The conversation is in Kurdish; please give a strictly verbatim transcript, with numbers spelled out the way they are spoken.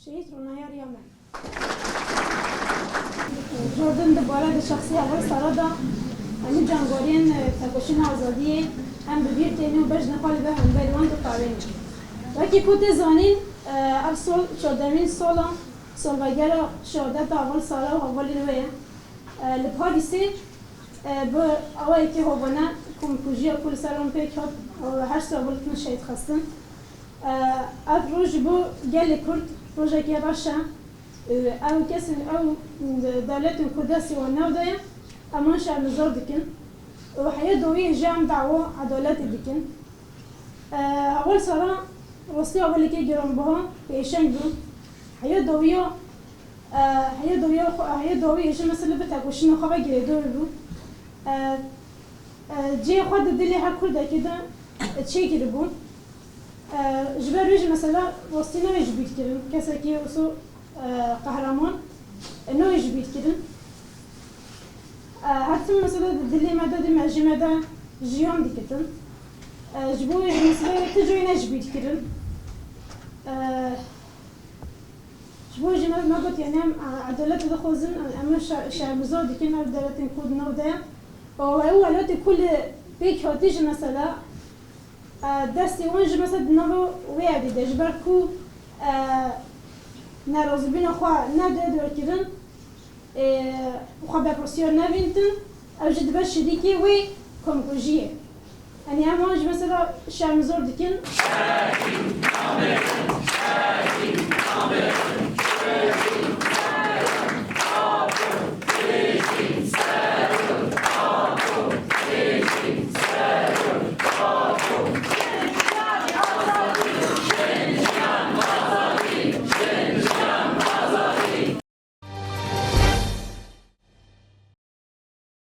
Şehîd ronayariya me. Jordan di bare de şexsî heval sara da hemû cangoriyên, e, tekoşîna azadiyê em bi bîr têne û bejna xwe li ber hemberî wan diqewêne. Wekî ku tê zanîn, e, ev sal çardemîn sala salvegera şehadeta heval sara û hevalên wê ye. E, li Parîsê, e, bi awayekî hovane komkujiya ku li ser wan pêk hat, e, her sê hevalên şehîd xistin. E, ev roj ji bo gelê Kurd rojekî reş e. E, ew kesên, ew dewletên ku destê wan nav de ye, em wan şermizar dikin. Û heya dawiyê jî em dawa edaletê dikin. E, heval sara rastî hevalekî giranbiha pêşeng bû. Heya dawiya, e, heya dawiya xwe, heya dawiyê jî mesela bi tekoşîna xwe ve girêdayî bû. E, e, cihê xwe di dilê her Kurdekî de çêkiribû. E, ji ber wê jî mesela rastî nayê ji bîr kirin. Kesekî wisa, e, qehreman, e, nayê ji bîr kirin. E, her tim mesela di dilê me de, di mejî me de jiyan dikitin. E, ji bo wê jî mesela tu cayê ne ji bîr kirin. E, ji bo jî me, me got, yani em, e, edalet dixwazin, em, em şe-, şermizar dikin, ev dewletên ku di nav de ye. Û ew welatê ku li pêk hatî jî mesela, e, destê wan jî mesela di nava wê evî de, ji ber ku, e, nerazîbûna xwe nede dorkirin, ê, xwe berpirsiyar nebînitin, ew jî dibe şirîkê wê komkujiyê. Yanî em wan jî mesela şermizor dikin.